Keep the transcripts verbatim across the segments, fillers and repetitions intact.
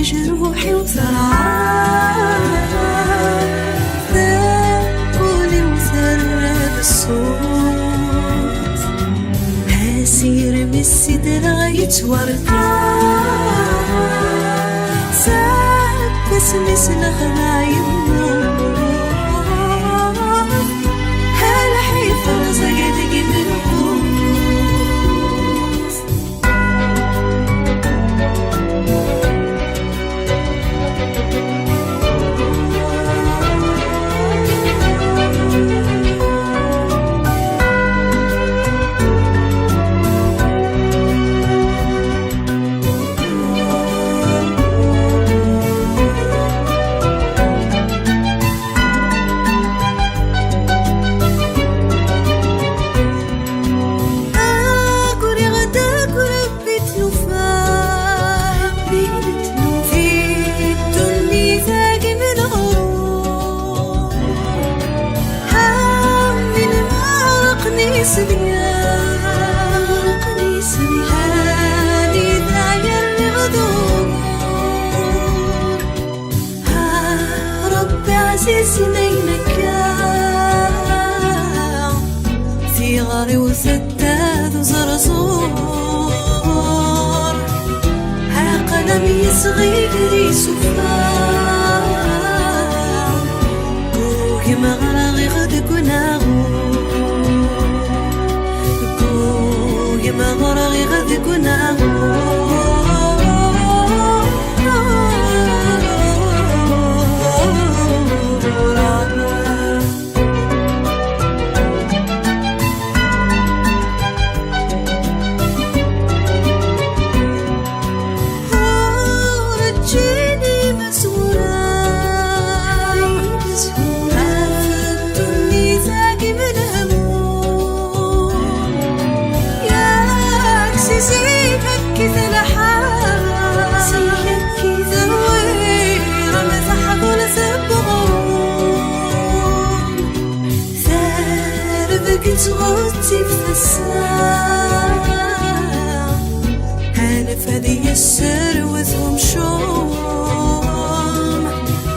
Jruḥ-iw terɛa, taqul-iw terra d ṣṣut. Asirem i s-sidreɣ yettwarqa, seg wasmi s-nexdeɛ yemmut. Lḥif rẓag deg imenqus. Aguriɣ-d akk Rebbi tlufa, di ddunit-agi menɣur. Amin ma aqni s dya, aqni s dya, anida yerriɣ d ugur. Ah, Ṛebbi ɛzizen ayen akka, tiɣri-w tedda d uẓerẓur. Aql-am yesɣi gar isufar, ggugmeɣ rɣiɣ deg unaɣur. Ggugmeɣ rɣiɣ deg unaɣur. Ur ǧǧin imezwura, imezwura, ɣef ddunit-agi menhmum. Yak si zik akkit lḥal, si zik akkit lḥal, terwir am teḥbult n uɣrum. Terbek tɣettib tasa, anef ad yesserwet umcum,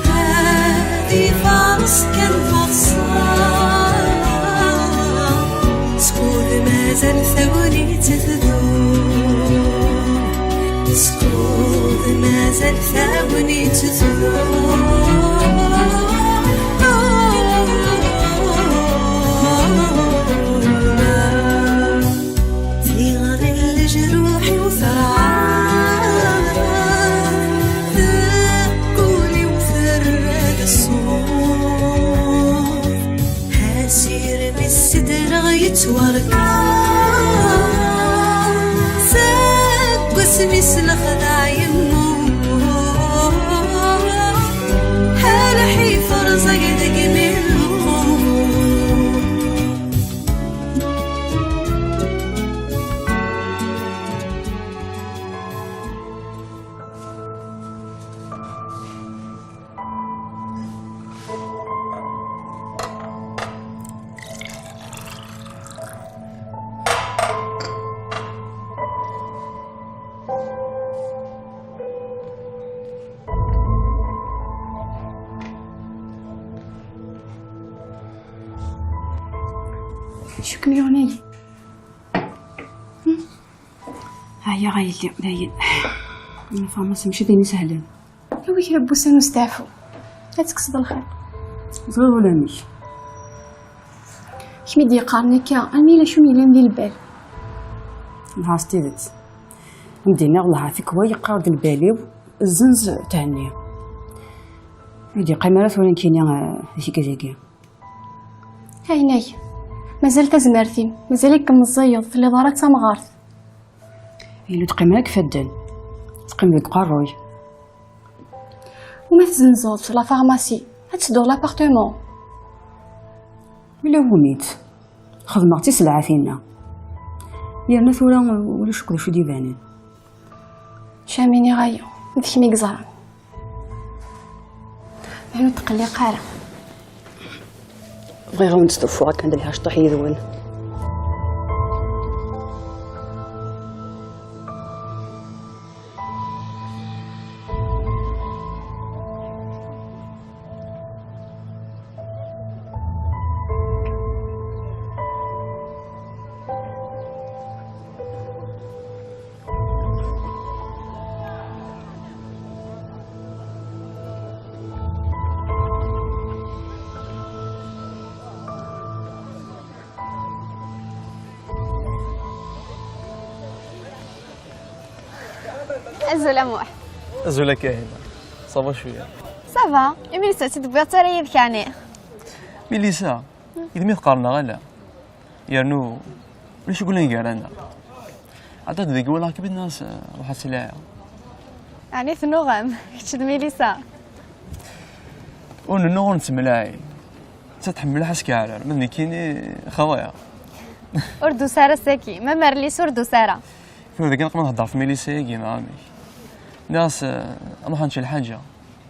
ad ifares kan taḍsa. Skud mazal tagnit tdum, skud mazal tagnit tdum. Tiɣri n leǧruḥ-iw terɛa, taqul-iw terra-d ṣṣut. Asirem i s-sidreɣ yettwarka, seg wasmi s-nexdeɛ yemmut. Lḥif rẓag deg imenqus. Acu kem-yuɣen? Ɛyiɣ a yelli, dayen. Lfarmasi mačči d ayen isehlen. Awi kra n wussan usteɛfu, ad tekkseḍ lxiq. Ẓriɣ ulamek. Kemm i d-yeqqaren akka, almi yella acu yellan di lbal. Dɣa s tidet. Am d-iniɣ, dɣa tikwal yeqqar-d lbal-iw, zzenz thenni. Ur d-yeqqim ara tura nekkini, eh, di tikkelt-agi. Ɛinay, mazal tazmert-im, mazal-ikem meẓẓiyeḍ, telliḍ ara d tamɣart. Yelli ur teqqim ara deg ifadden, teqqim deg uqerruy. Uma tzenzeḍ la pharmacie, ad tedduḍ l'appartement. Ula wumi-tt? Xedmeɣ-tt i sselɛa tinna. Yerna tura ulac akk d acu d-ibanen. Camini ɣaya, d kemm i yeẓran. Meɛna ur tqelliq ara. Bɣiɣ ad wen-d-stuffuɣ akken d lhac ṭuḥ yid-wen. Azul a Muḥ. Azul a Kahina. Ça va cwiya? Ça va. Imi ur tt-id-tewwiḍ ara yid-k, ɛni? Milisa, yid-m i teqqar neɣ ala? Yernu ulac i yellan gar-aneɣ. Ɛedda-d deg walaɣ-kem-id neɣ s-, ruḥ ad tt-laɛiɣ. Ɛni tennuɣem, kečč d Milisa? Ur nennuɣ, ur nettemlaɛi. Nettat tḥemmel Ḥasan Kaɛrar, ma d nekkini xḍiɣ. Ur d-tusi ara saki, ma Marlis ur d-tusi ara. Tura dagi neqma nhedder ɣef Milisa-agi neɣ amek? Nniɣ-as, eh, ad nruḥ ad nečč lḥaǧa.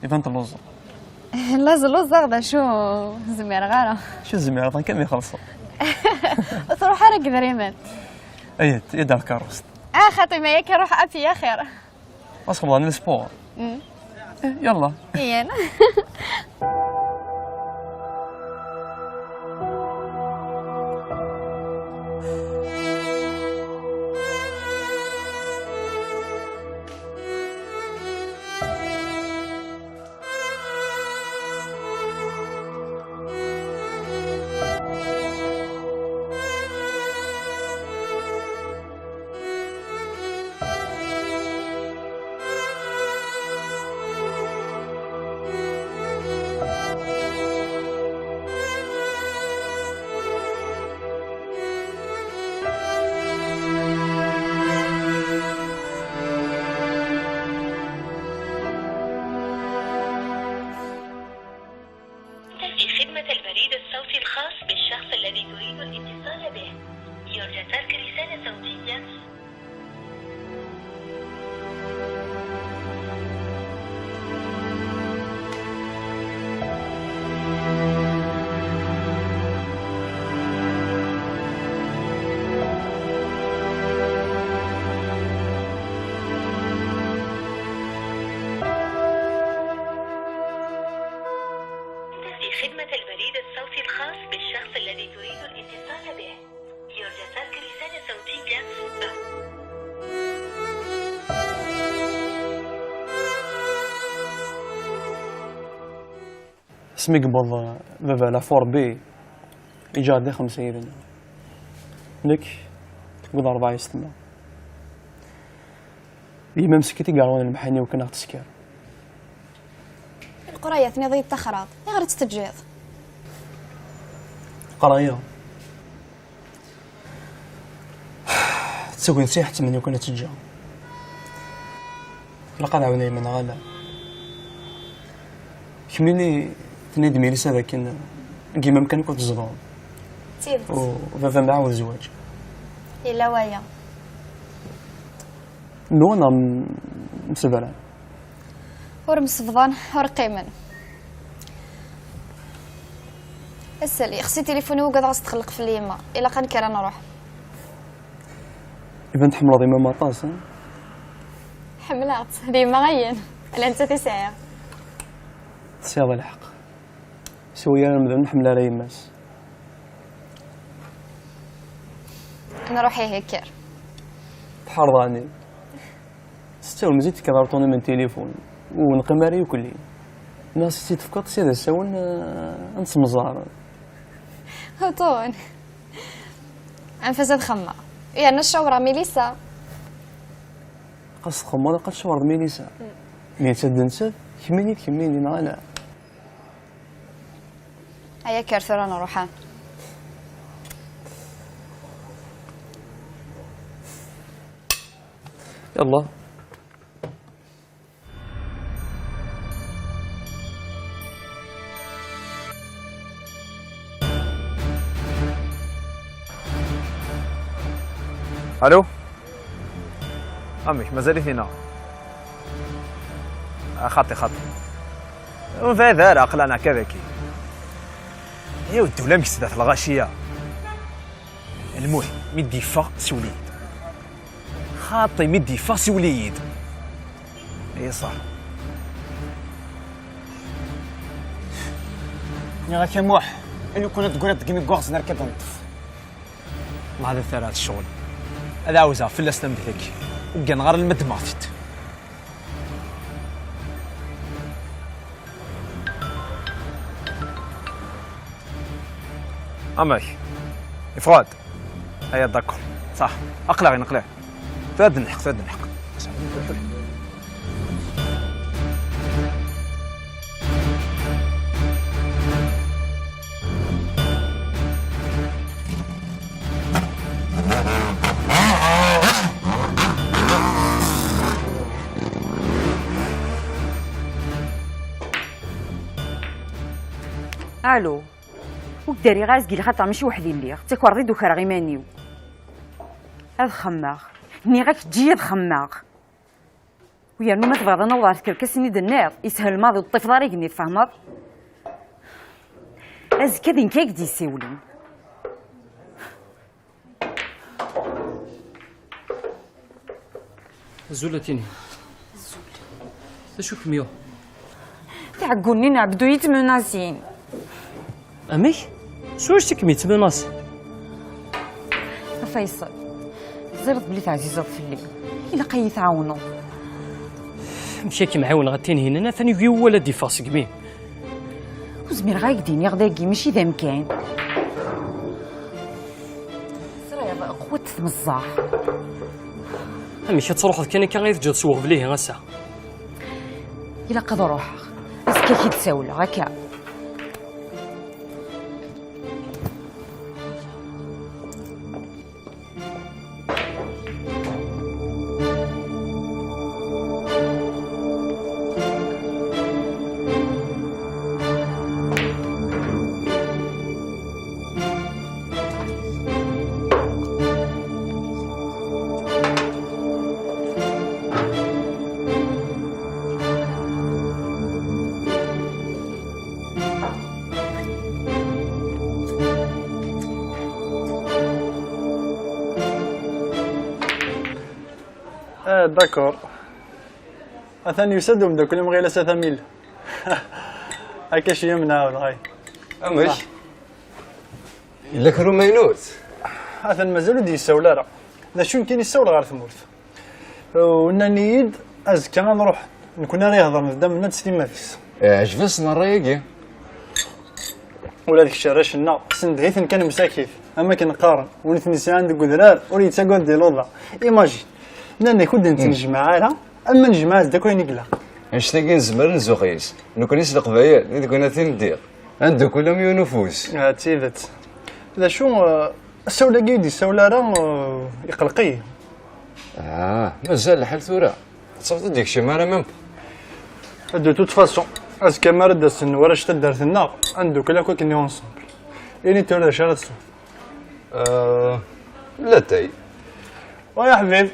Iban telluẓeḍ. Lluẓ, lluẓeɣ, d acu, ur zmireɣ ara. Acu ur zmireḍ, akka mi xelṣeɣ. Ur truḥ ara deg idrimen. Ayat, yad ar tkeṛṛust. Ah, xaṭi, ma yakk ruḥ api axir. Ad xemḍen lesport. Mm. Eh, yalla. Iyan. في خدمة البريد الصوتي الخاص بالشخص الذي تريد الاتصال به. يرجى ترك رسالة صوتية. في خدمة البريد الصوتي الخاص بالشخص الذي تريد الاتصال به. يرجى ترك رسالة صوتية. Asmi yewweḍ baba la fourbi, yeǧǧa-d xemsa yid-neɣ. Nekk, deg uḍarbeɛ yessetma. Yemma meskint i yeṛwan lemḥani iwakken ad ɣ-tesker. Leqraya tenniḍ-iyi-d taxraḍ, ayɣer i tt-teǧǧiḍ? Leqraya. Tettagad si ḥettmen iwakken ad teǧǧa. Ilaq ad ɛawneɣ yemma neɣ ala. Kemmini tenna-d Milisa d akken deg yemma amkan akk tezdeɣ. D tidet. U baba mɛawed zzwaǧ. Yella waya. Nnuɣen neɣ m-, msebran? Ur msebḍan, ur qqimen. Asali, yexsi tilifun-iw, ugadeɣ ad s-txelleq fell-i yemma. Ilaq ad nekker ad nruḥ. Iban tḥemmleḍ yemma-m aṭas, ha? Ḥemmleɣ-tt, d yemma ayen. Ala nettat i sɛiɣ. Tesɛiḍ lḥeqq. Siwa yir amdan ur nḥemmel ara yemma-s. Nruḥ ihi, kker. Tḥerḍani. Setta ur mzid tekkaḍ arṭunim n tilifun, ur neqqim ara yukelli. Nniɣ-as i tt-id-tefkeḍ, s ad as-awen, eh, ad nsemẓer. Uṭun. Anef-as ad xemmeɣ. Yerna cawreɣ Milisa. Qas txemmeḍ, ilaq ad tcawreḍ Milisa. Mm. Mi yettadden sab, kemmini d kemmini, neɣ ala? Aya kker tura nruḥ, ha. Yalla. Alo? Amek, mazal-it ina? Ah, xaṭi, xaṭi. Ur nbɛid ara, aql-aneɣ akka daki. Yaw, ddula amek sdat lɣaci-ya. Lmuhim, mi d-yeffeɣ, siwel-iyi-d. Xaṭi, mi d-yeffeɣ, siwel-iyi-d. Ay ṣaḥ. Nniɣ-ak a Muḥ, i lukan ad d-tegriḍ deg imi n waɣzen ara k-id-neṭṭef. Ma d tarɛet ccɣel, ad ɛawzeɣ fell-as tameddit-agi. Ur gganeɣ ara alma ddmeɣ-t-id. Amek? Yeffeɣ-d? Aya, d'accord. Ṣaḥ. Aql-aɣ-in, aql-aɣ-in. Tura ad d-nelḥeq, tura ad d-nelḥeq. Allo. Ur k-d-rriɣ azgi lxaṭer mačči weḥd-i lliɣ, d takerḍi d-ukreɣ iman-iw. Ad xemmeɣ. Nniɣ-ak eǧǧ-iyi ad xemmeɣ. U yernu ma tebɣiḍ ad naweḍ ɣer tkerkas-nni d-tenniḍ, yeshel maḍi, ur teṭṭifeḍ ara igenni, tfehmeḍ? Azekka d nekk ay k-d-yessiwlen. Azul a Tini. D acu kem-yuɣ? Tiɛeggunin n Ɛebdu i tmunasin. Amek? S wacu i kem-yettmunas? A Faysal, teẓriḍ belli teɛzizeḍ fell-i. Ilaq ad iyi-tɛawneḍ. Amek ad kem-ɛiwneɣ a Tinhinan? Atan yugi wawal ad d-iffeɣ segmi. Ur zmireɣ ad ak-d-iniɣ dagi, mačči d amkan. Teẓriḍ, qwet tmeẓẓaɣ. Amek ad truḥeḍ kan akka, ay teǧǧeḍ s weɣbel ihi ass-a? Ilaq ad ruḥeɣ. Azekka ad k-id-sawleɣ, akka. Ah, d'accord. Atan yusa-d umeddakel-im ɣilas a Tamil. Akka cwiya mneɛwed, ɣay. Amek? Yella kra umaynut? Atan mazal ur d-yessawel ara. D acu nekkini, yessawel ɣer tmurt. U nnan-iyi-d azekka ad nruḥ. Nekkni ara ihedren d Dda Mennad s timmad-is. Iɛjeb-asen ṛṛay-agi? Ula d kečč arrac-nneɣ, sendeh-iten kan msakit, am akken qqaren, win i ten-isɛan deg udrar, ur yettagad di luḍa. Imagine, nnan-ak ur d-nettnejmaɛ ara, am ma nejmaɛ-as-d akk ayen i ilaq. Annect-agi nezmer ad nzuxx yis, nekkni s Leqbayel, i d gnatin ddiɣ, ad neddukel am yiwen ufus. Ah, d tidet. D acu, eh, asawal-agi ur d-yessawel ara, eh, iqelq-iyi. Ah, mazal lḥal tura. Ad tafeḍ ur d-yekcim ara même pas. De toute façon, azekka mi ara d-asen warrac taddart-nneɣ, ad neddukel akk akken ensemble. Ini tura d acu ara tesweḍ? Euh, latay. Wa ya ḥbib.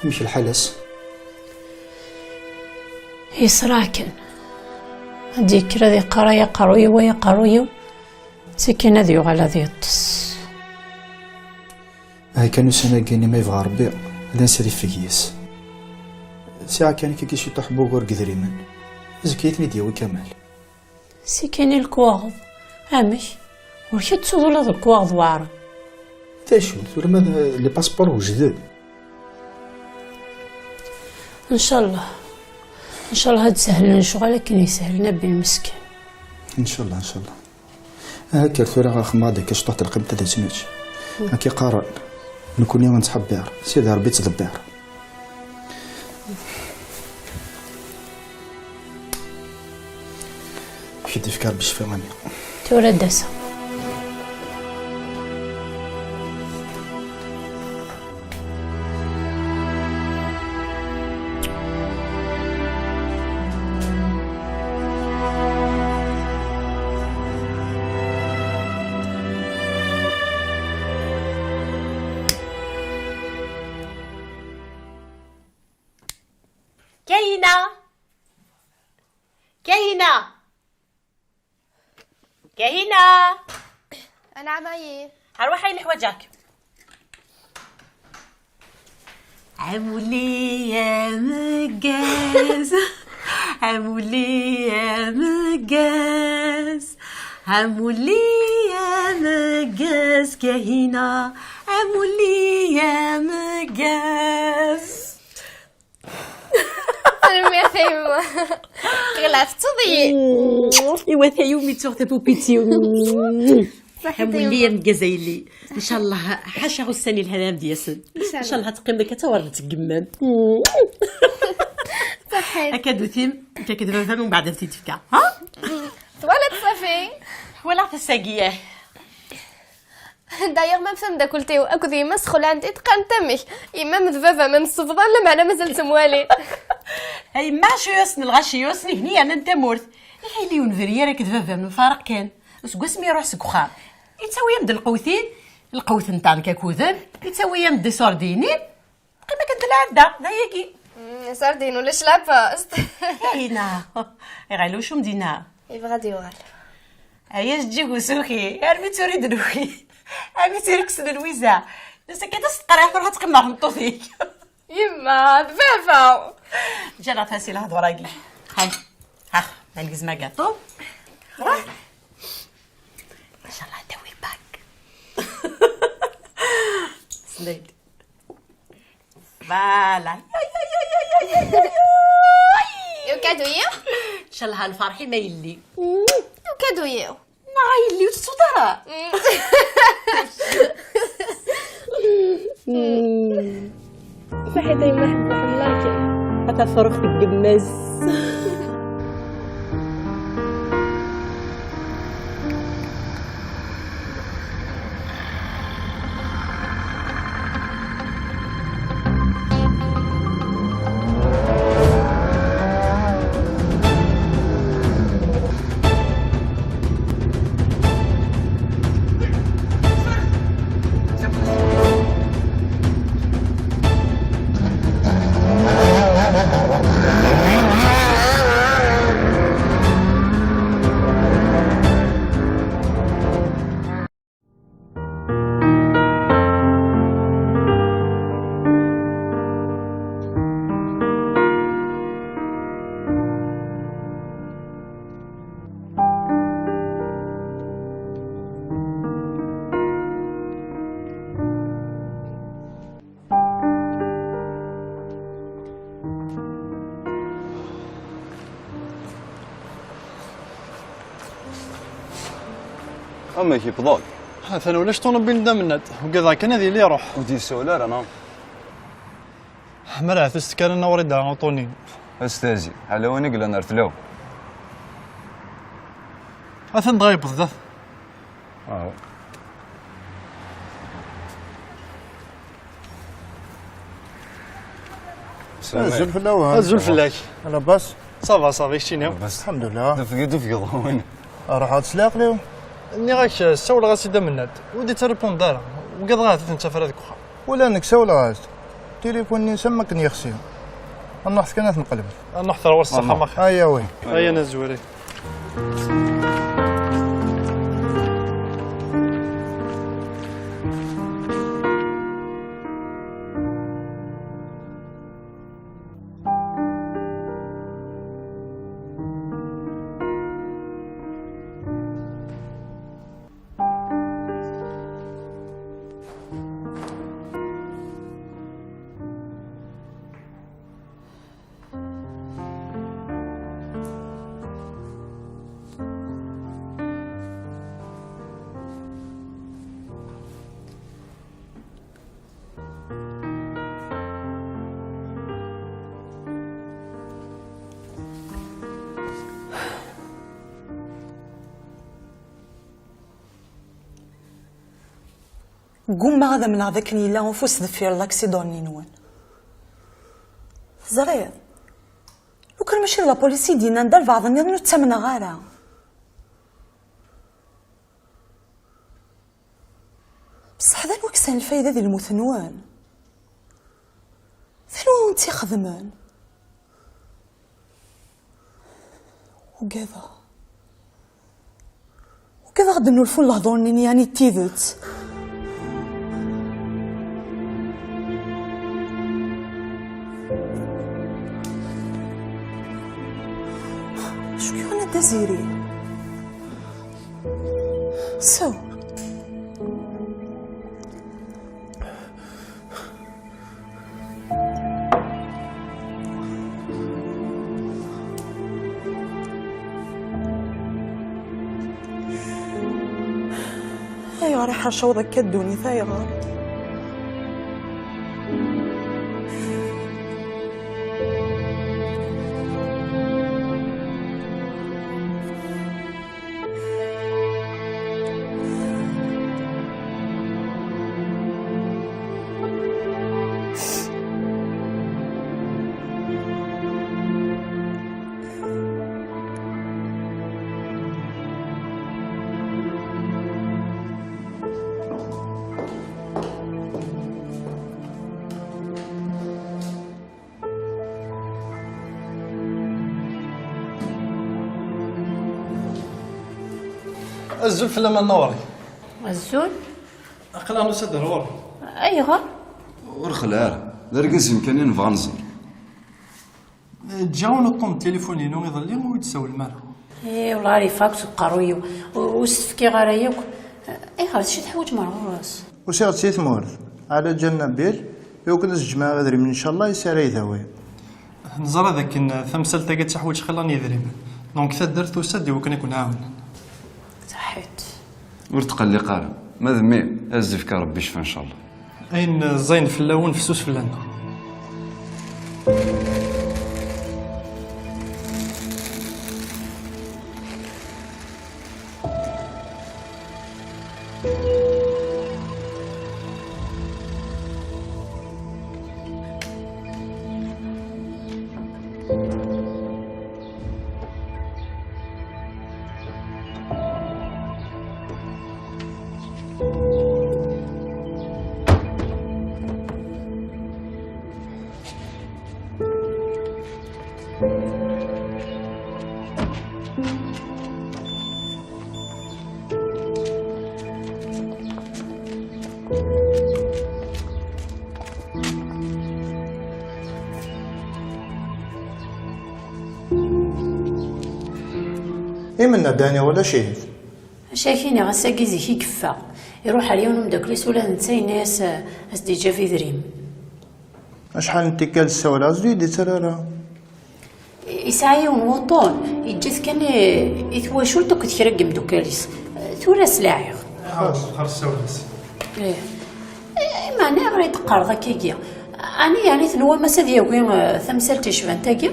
Amek lḥal ass? Yesraɛ kan. Ad d-yekker ad iqqar ay aqerruy-iw, ay aqerruy-iw, ttikin ad yuɣal ad yeṭṭes. Ahay kan ussan-agi-nni ma yebɣa Rebbi, ad ansad iffeg yes. Sɛiɣ kan akka ciṭuḥ n wugur deg idrimen. Azekka ad ten-id-yawi Kamal. Sikini lekwaɣeḍ. Amek? Ur k-tettuḍ ula d lekwaɣeḍ weɛren. D acu? Tura ma d les passeports wejden. Ncallah. Ncallah ad d-sehlen lecɣal akken yeshel Nabil meskin. Ncallah, ncallah. Aha kker tura ɣer xemma ad akka cṭuḥ telqimt ad as-nečč. Akka qqaren, nekkni nettḥebbir, Sidi Rebbi yettḍebbir. Ad k-id-ifk Rebbi ccfa, amin. Tura ad d-aseɣ. Kahina! Kahina! Kahina! أنعم عيي. أرواح، أين حواجك؟ عمولي يا مقاس، عمولي يا مقاس، عمولي يا مقاس كهينة، عمولي يا مقاس. Tanemmirt a yemma. Ɣilɛet tettuḍ-iyi. Iwa tayumi ttuɣ tapupit-iw. Saḥit a yemma. Amulli ameggaz a yelli. Ncallah ḥaca ussan yelhan ara d-yasen. Ncallah. Ncallah teqqim akka d tawerḍet n yemma-m. Saḥit. Akka d-utim, akka d-baba-m, umbeɛd ad t-id-tefka. Ha? Twalaḍ ṣafi? Walaɣ tasa-agi, yah. D'ailleurs, même tameddakelt-iw akked yemma-s xelɛent-it, qqarent amek? Yemma-m d baba-m am ssebḍan, lameɛna mazal ttemwalin. A yemma, acu yasen lɣaci yasen igenni yernan tamurt. Iḥili ur nebri ara akked baba-m, nfaraq kan. Seg wasmi iruḥ seg uxxam, ittawi-yam-d lqewtin, lqewt n tank akuden, ittawi-yam-d isurdinin. Teqqim akken telɛadda, d ayagi. Mm, sardin ulac la poste. Ayna. Iɣal ucum dina. Yebɣa ad yuɣal. Ay ajeǧǧig usuki, armi d tura i d-nuki. Armi d tura kksen lwiza. Nusa kan ad s-teqqar, ruḥ ad tqemmeɛ tmeṭṭut-ik. Yemma, d baba. Ǧǧan ɣef-as i lehdur-agi. Xan. Ax, ma lgezma gaṭu. Ruḥ. Incallah tawi lbak. Send-d. Voilà. Ay, ay, ay, ay, ay, ay, ay, ay. Ukadu-yi? Incallah lferḥ-im a yelli. Ukadu-yi? Neɣ a yelli ur tettut ara? Saḥit ay ma ḥebbeɣ laki. Ad tafruxt deg yemma-s. Amek yewweḍ-d? Atan ulac ṭunubil n Dda Mennad. Ugadeɣ kan ad yili iruḥ. Ur d-yessawel ara, neɣ? Ma ara tus tekkarin a Wrida uṭuni. Astazi, ala win i yellan ar tlaw. Atan dɣa yewweḍ-d. Ah. Azul fell-awen. Azul fell-ak. Labas? Ça va, ça va, keččini? Labas. Alhamdulillah. Tufgeḍ, tufgeḍ, win. Ruḥeɣ-d s leɛqel-iw. Nniɣ-ak, ssawleɣ-as i Dda Mennad. Ur d-yettripund ara. Ugadeɣ ahat ad t-nettaf ara deg uxxam. Ula nekk sawleɣ-as-d. Tilifun-nni s am akken yexsi. Ad nruḥ kan ad t-nqelbet. Ad nruḥ terwa s axxam axir. Aya wi. Aya n azwari. Ggummaɣ ad amneɣ d akken yella ufus deffir laksiḍun-nwen. Teẓriḍ, lukan mačči d la police i d-yennan da lbeɛḍ nniḍen ur ttamneɣ ara. Bṣeḥ d anwa i yesɛan lfayda di lmut-nwen? D anwa i wen-tt-ixedmen? Ugadeɣ. Ugadeɣ ad d-nnulfun lehdur-nni yeɛni d tidet. Acu k-yuɣen a Dda Ziri? Sew. Ayɣer i ḥercaweḍ akka ddunit, ayɣer? Azul fell-am a Nna Wari. Azul. Aql-aɣ nusa-d ar ɣur-m. Ayɣer? Ur xelleɛ ara. D argaz-im kan i nebɣa nẓer. Ǧǧiɣ-awen uṭṭun n tilifun-inu iḍelli, ur yi-d-tsawlem ara. Eh, wellah ar yeffeɣ akk seg uqerruy-iw. Ur, ur s-t-fkiɣ ara yakk. Ayɣer, d acu i teḥwaǧem ar ɣur-s? Usiɣ-d si tmurt, ɛla Ǧal Nabil, i wakken ad s-ǧemɛeɣ idrimen, ncallah, i s ara yi-d-awin. Neẓra dakken tamsalt-agi ad teḥwiǧ xilla n yedrimen. Donc, taddart tusa-d i wakken ad ken-ɛawnen. Saḥit. Ur tqelliq ara. Ma d mmi, ad s-d-ifk Rebbi ccfa, ncallah. Ayen ẓẓayen fell-awen, fessus fell-aneɣ. Imenna Dani ulac-it. Acu ak-iniɣ, ass-agi zik i yeffeɣ. Iruḥ ar yiwen umeddakel-is, ula d netta yenna-yas, eh, ad s-d-yeǧǧ idrimen. Acḥal n tikkal ssawleɣ, ur yi-d-yettarra ara. Yesɛa yiwen wuṭṭun, yeǧǧa-t kan i, i twacult akked kra n yimeddukal-is. Tura slaɛiɣ. Ɛawed ḍebxer ssawel-as. Ih. Eh, meɛna ayɣer i d-teqqareḍ akkagi? Ɛni, yeɛni tenwam-as ad yagi, eh, tamsalt icban tagi?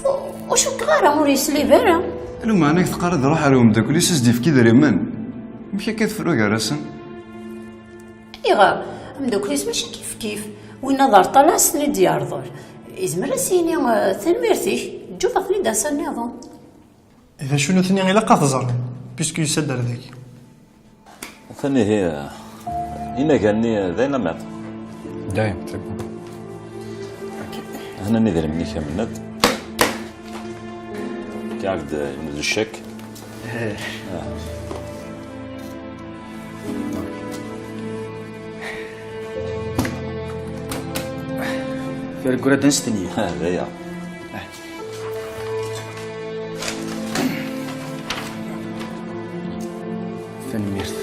Ur, ur cukkeɣ ara ur yeslib ara. Lameɛna i k-teqqar ad iruḥ ar umeddakel-is ad s-d-yefk idrimen. Amek akka tefru gar-asen? Ayɣer? Ameddakel-is mačči kifkif. Winna d arṭal ad s-ten-id-yerḍel. Yezmer ad s-yini, eh, tanemmirt-ik, ǧǧut-aɣ-ten-id ass-a nniḍen. D acu nutni ilaq ad t-ẓren, puisque yusa-d ar dagi. Atan ihi, eh, inagan-nni d ayen amiḍ. Dayen, c'est bon. Hnan idrimen-ik a Mennad. Fkiɣ-ak-d yiwen n ccak. Eh. Ah. Targura d ansten-iyi. Ah, d aya. Tanemmirt.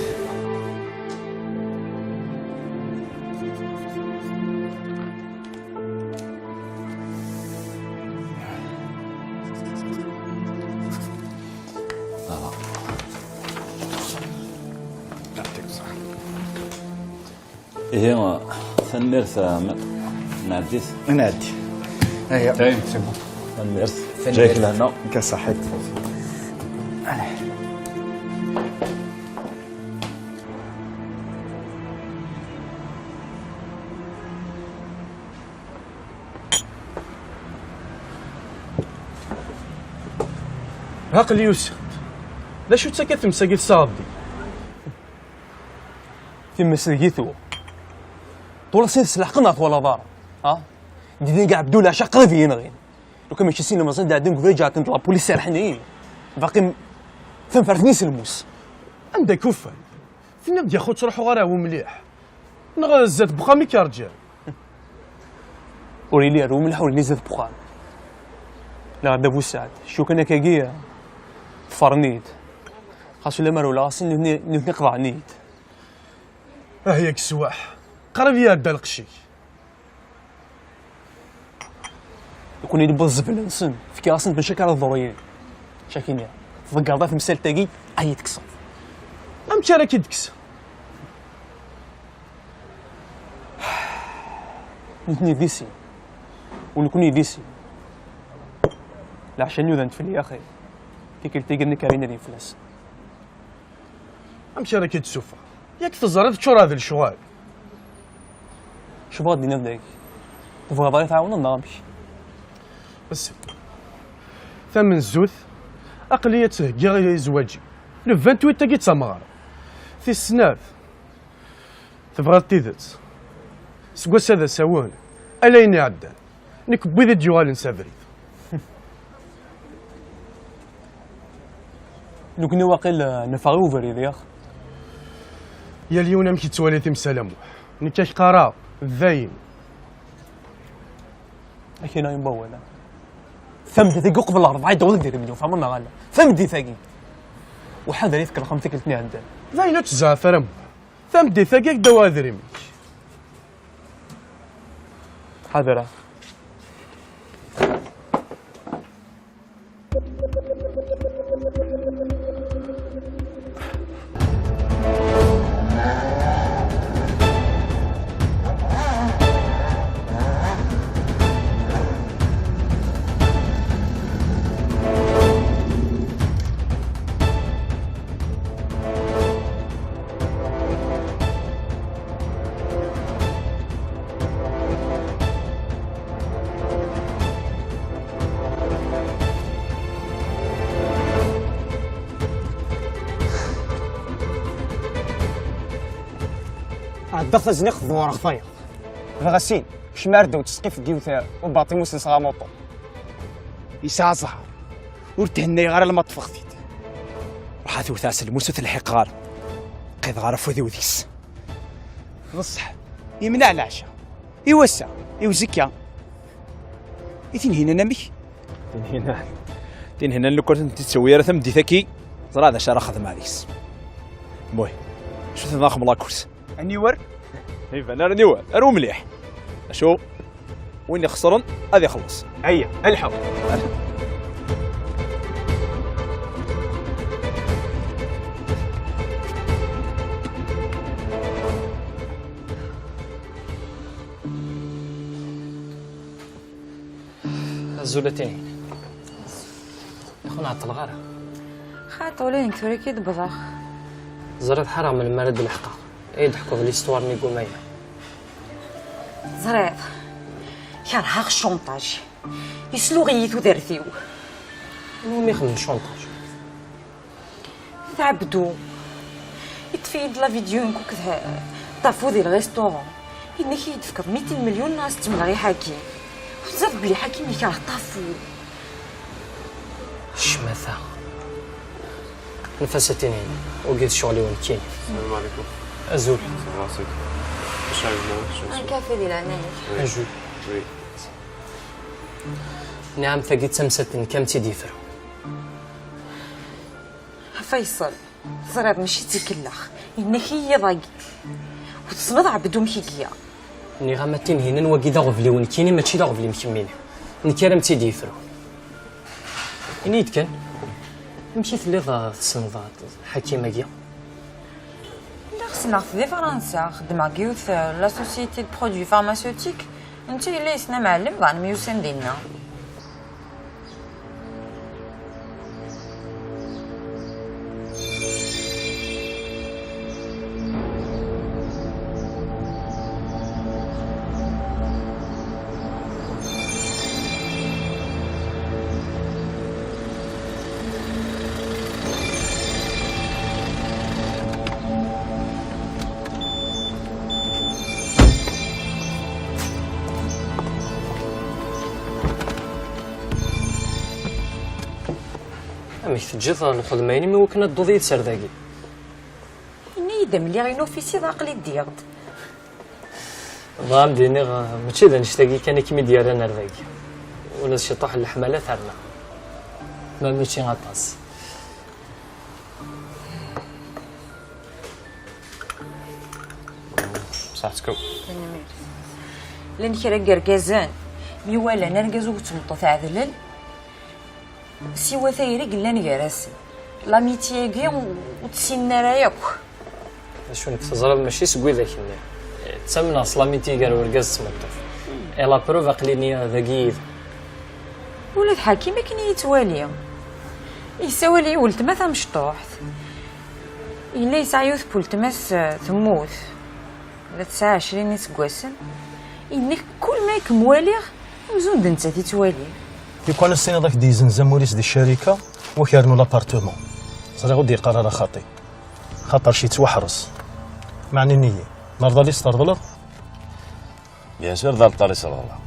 Voilà. Ihi, tanemmirt, ah, nɛeddi-t. Nɛeddi. Aya. Dayen, c'est bon. Tanemmirt. Tanemmirt. Ǧǧak lehna. Ka ṣaḥit. Allez. Aql-i usiɣ-d. D acu-tt akka tmes-agi tessaɣeḍ-d? Times deg-i tuɣ. Twalaḍ sin tesleḥqen ɣer twalaḍ ara. Ha? Didin Ɛebdu leɛca qrib iyi-nɣin. Lukan mačči sin lemẓin d-ɛeddan deg ubrid ǧeɛten-d la police serḥen-iyi. Baqi m-, tanfert-nni s lmus. Anda k-ufan? Tenniḍ-d yaxu ur ttruḥuɣ ara wi mliḥ. Neɣ zdat uxxam i k-rǧan? Ur yelli ara umliḥ, ur yelli zdat uxxam. Neɣ a Dda Busaɛd, cukan akkagi, ḍefren-iyi-d. Xas ulamma rewleɣ-asen, nutni, nutni qeḍɛen-iyi-d. Ah, yak swaḥ. Qrib iɛedda lqecc-ik. Nekni newweḍ zzbel-nsen, fkiɣ-asen bac akka ara ḍruyen. Cakini, tḍeggreḍ tamsalt-agi, ad iyi-tekkseḍ. Amek ara k-id-kkseɣ? Nutni di sin, u nekni di sin. Leɛca nudan-d fell-i axir. Tikkelt-agi nekk ara inadin fell-asen. Amek ara k-id-ssuffeɣ? Yak teẓriḍ ččureɣ d lecɣal. Cebɣa d-iniḍ dagi. Tebɣiḍ ara tɛawneḍ neɣ amek? Bas, tamenzut, aql-iyi ad theggiɣ i zzwaǧ-iw. Le vingt-huit-agi d tameɣra. Tis snat, tebɣiḍ tidet? Seg wass-a d asawen, ala ayen iɛeddan. Nekk n wid i d-yuɣalen s abrid. Nekkni waqil, eh, neffeɣ i ubrid, yax? Yal yiwen amek yettwali timsal, a Muḥ. Nekk ak-qqareɣ, d ayen. Akina yemma wala. Tameddit-agi uqbel rebɛa i d-awḍen idrimen-iw, tfehmeḍ neɣ ala? Tameddit-agi. Uḥader i tkellxem tikkelt-nni iɛeddan. D ayen ur tzeɛɛef ara, a Muḥ. Tameddit-agi ad k-d-awiɣ idrimen-ik. Ḥader. Ɛeddaɣ tazniqt dewreɣ tayeḍ. Bɣiɣ asin, kecmeɣ ar ddaw tesqif n yiwet ubaṭi musenseɣ amuṭu. Yesɛa ẓẓher. Ur thennayeɣ ara alma ṭṭfeɣ-t-id. Ruḥ ad tewwet aselmus ur telḥiqeɣ ara. Qqideɣ ɣer ufud-iw deg-s. D ṣṣeḥ. Yemneɛ leɛca. I wass-a, i uzekka. I Tinhinan amek? Tinhinan. Tinhinan lukan ur tent-id-tewwi ara tameddit-agi, ẓriɣ d acu ara xedmeɣ deg-s. Muhi, acu tenna xemla kurs? Aniwer? Iban ara niwer, aru mliḥ. Acu? Win ixesren ad ixelleṣ. Aya, alḥu. Azul a Tinhinan. Ur ken-ɛeṭṭleɣ ara. Xaṭi, ula d nekk tura akka i d-wwḍeɣ. Ẓriɣ ḥareɣ melmi ara d-leḥqeɣ. Ay d-ḥkuḍ l'histoire-nni deg umaya. Ẓriɣ. Kerheɣ cchontaj. Yesluɣ-iyi tudert-iw. Anwa mi ixdem cchontaj? D Ɛebdu. Yeṭṭef-iyi-d la vidéo-nnek akked Tafu di le restaurant. Yenna-k iyi-d-tefkeḍ mitin melyun neɣ ad s-tt-mleɣ i Ḥakim. Teẓriḍ belli Ḥakim yekreh Tafu. Ccmata. Nfas a Tinhinan, wagi d ccɣel-iw nekkini. Salam ɛlikum. Azul. Ça va, c'est... Acu ɛejbeɣ? Un café di leɛnaya-k. Oui. Azul. Oui. Nniɣ-am tagi d tamsalt-nnek am tt-id-yefru. Faysal, teẓriḍ mačči d tikellex, yenna-k-iyi yiḍ-agi. Ur tessneḍ Ɛebdu amek i iga. Nniɣ-am a Tinhinan, wagi d aɣbel-iw nekkini, mačči d aɣbel-im kemmini. Nekk ara m-tt-id-yefru. Ini-yi-d kan, amek i telliḍ, ah, tessneḍ, ah, Ḥakim-agi? Lliɣ ssneɣ-t di Fransa, xeddmeɣ deg yiwet, ah, la société de produits pharmaceutiques, netta yella yessen amɛellem, daɣen myussan dinna. Amek teǧǧiḍ lxedma-inem i wakken ad dduḍ yid-s ar dagi? Ini-yi-d amliɣ-inu ɣef isiḍ, aql-i ddiɣ-d. Bɣiɣ ad m-d-iniɣ, mačči d annect-agi kan i kem-id-yerran ar dagi. Ula d ciṭuḥ n leḥmala terna. Ma mačči aṭas. Ṣaḥetkum. Tanemmirt. Llan kra n yergazen, mi walan argaz akked tmeṭṭut ɛedlen, siwa tayri yellan gar-asen. L'amitié-agi ur tt-ssinen ara yakk. Acu nekk teẓriḍ mačči seg widak-nni. Ttamneɣ s l'amitié gar urgaz d tmeṭṭut. Et la preuve aql-ini dagi yid-m. Ula d Ḥakim akken i yi-yettwali. Yessawal-iyi weltma tamecṭuḥt. Yella yesɛa yiwet n weltma-s, eh, temmut. La tesɛa ɛecrin iseggasen. Yenna-k kul ma i kem-waliɣ, amzun d nettat i ttwaliɣ. Lukan ad s-tiniḍ ad k-d-yezzenz amur-is di ccarika, u ad k-yernu l'appartement. Ẓriɣ ur d-yeqqar ara xaṭi. Xaṭer yettwaḥres. Meɛna ini-yi, nerḍal i s-terḍleḍ? Bien sûr, d areṭṭal i s-reḍleɣ.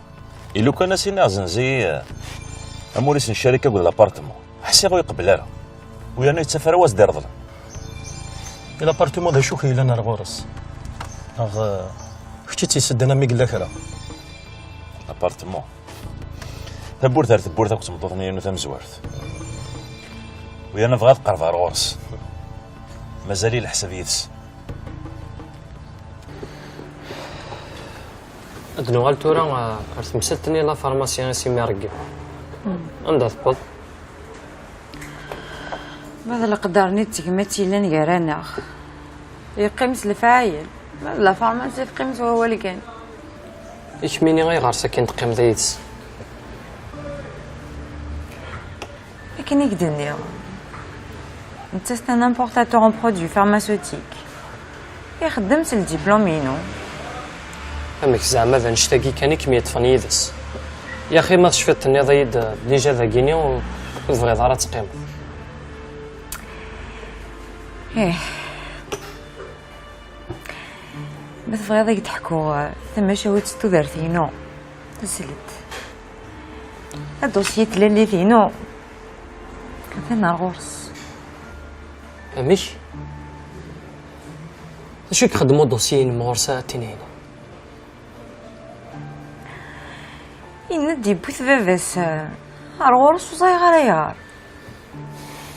I lukan ad s-iniɣ zenz-iyi, eh, amur-is n ccarika akked l'appartement, ḥsiɣ ur iqebbel ara. U yerna yettaf ara wa s-d-ireḍlen. I l'appartement d acu k-yellan ar ɣur-s? Neɣ, eh, kečč i tt-iseddan am i yella kra? L'appartement. Tawwurt ar tewwurt akked tmeṭṭut-nni-inu tamezwart. U yerna bɣiɣ ad qerbeɣ ar ɣur-s. Mazal-iyi leḥsab yid-s. Ad nuɣal tura, eh, ar temsalt-nni la pharmacie i s-imi ireggem. Anda tewweḍ? Ma d leqder-nni d tegmat yellan gar-aneɣ. Yeqqim s lefɛayel. Ma d la pharmacie teqqim s wawal kan. I kemmini ayɣer sakin teqqimeḍ yid-s? Akken i k-d-nniɣ, netta c'est un importateur en produits pharmaceutiques. Ixeddem s ldiplum-inu. Amek zeɛma d annect-agi kan i kem-yeṭṭfen yid-s? Yaxi ma tecfiḍ tenniḍ-iyi-d déjà dagini ur, ur tebɣiḍ ara ad teqqimeḍ. Ih. Ma tebɣiḍ ad k-d-ḥkuɣ tamacahut s tudert-inu, sel-d. Adusyi n tlalit-inu atan ar ɣur-s. Amek? D acu i ixeddem udusyi-inem ɣur-s a Tinhinan? Yenna-d yewwi-t baba-s, eh, ar ɣur-s, ur ẓriɣ ara ayɣer.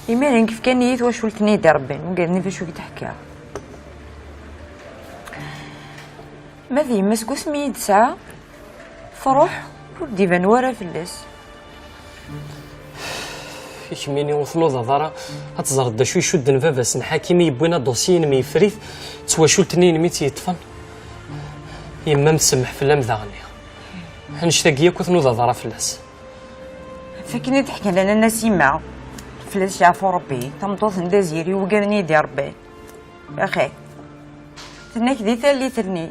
Imir-nni fkan-iyi twacult-nni i d-irebbin, ugar-nni d acu i k-d-ḥkiɣ. Ma d yemma, seg wasmi i yi-d-tesɛa, truḥ, ur d-iban wara fell-as. I kemmini ur tnudaḍ ara ad teẓreḍ d acu icudden baba-s n Ḥakim i yewwin adusyi-inem yeffer-it d twacult-nni-inem i tt-yeṭṭfen? Yemma-m tsemmeḥ fell-am daɣen. Annect-agi yakk ur tnudaḍ ara fell-as. Ɣef akken i d-ḥkan Lalla Nasima, fell-as yeɛfu Rebbi, tameṭṭut n Daziri wugaren i d-irebban. Axi, tenna-k di tallit-nni,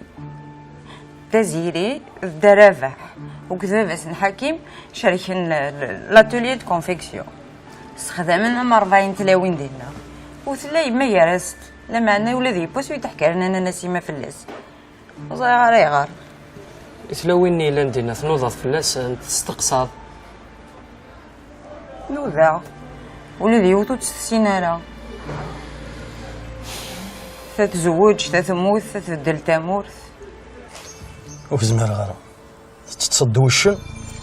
Daziri d Dda Rabaḥ akked baba-s n Ḥakim cerken l-, l-, l'atelier de confection. Ssexdamen am rebɛin tlawin dinna. U tella yemma gar-asent, lameɛna ula d yiwwas ur yi-d-teḥki ara Nana Nasima fell-as. Ur ẓriɣ ara ayɣer. I tlawin-nni yellan dinna, tnudaḍ fell-asent, testeqsaḍ? Nudaɣ. Ula d yiwet ur tt-tessin ara. Ta tzewweǧ, ta temmut, ta tbeddel tamurt. Ur zmireɣ ara. Tetteṭṭseḍ-d wuccen,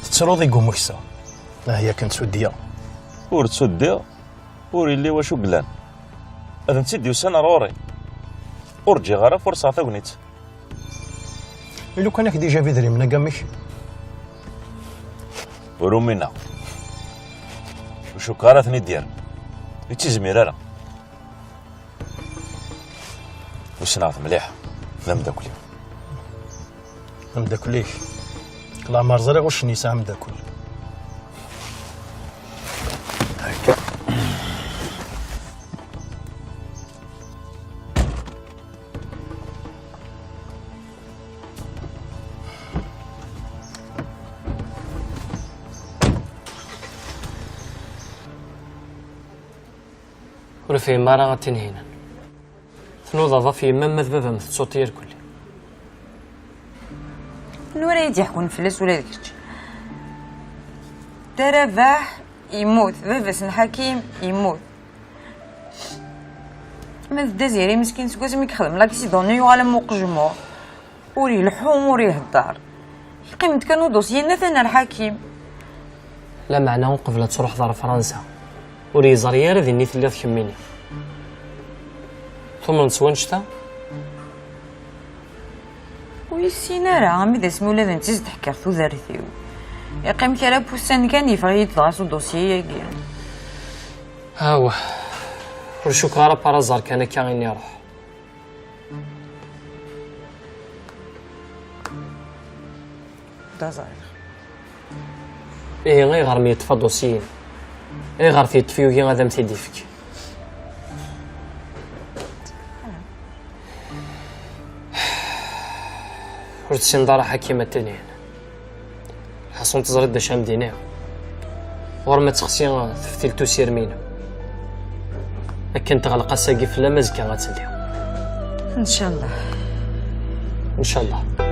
tettruḍ i umeksa. Ah, yakan ttuddiɣ. Ur ttuddiɣ, ur illi wacu yellan. Ad nett-id-yusan ar ɣur-i. Ur ǧǧiɣ ara furṣeɣ tagnit. I lukan ak-d-ijab idrimen-agi amek? Ur umineɣ. Ur cukkeɣ ara ad ten-id-yerr. Ur tt-izmir ara. Usneɣ-t mliḥ, d ameddakel-iw. Ameddakel-ik? Leɛmer ẓriɣ uccen yesɛa ameddakel. Ur fhimeɣ ara a Tinhinan. Tnudaḍ ɣef yemma-m ma d baba-m tettuḍ-t irkelli. Anwa ara yi-d-iḥkun fell-as ula d kečč? Dda Rabaḥ yemmut, baba-s n Ḥakim yemmut. Ma d Dda Ziri meskin seg wasmi i yexdem l'accident-nni yuɣal am uqejmur. Ur ileḥḥu, ur ihedder. Yeqqim-d kan udusyi-nni atan ar Ḥakim. Lameɛna uqbel ad truḥeḍ ar Fransa, ur yeẓri ara din i telliḍ kemmini. Tumneḍ s wannect-a? Ur yessin ara, armi d asmi ula d netta i s-d-ḥkiɣ tudert-iw. Yeqqim kra n wussan kan, yeffeɣ-iyi-d dɣa s udusyi-agi. Awah, ur cukkeɣ ara par hasard kan akka i iruḥ. D aẓayel. Ihi, ayɣer mi yeṭṭef adusyi-inem? Ayɣer t-yeṭṭef yugi ad am-t-id-ifk? Ur tessineḍ ara Ḥakim a Tinhinan. Ḥaṣun teẓriḍ d acu am d-iniɣ. Ɣur-m ad texsi teftilt usirem-inem. Akken teɣleq ass-agi fell-am, azekka ad teldi. Ncallah. Ncallah.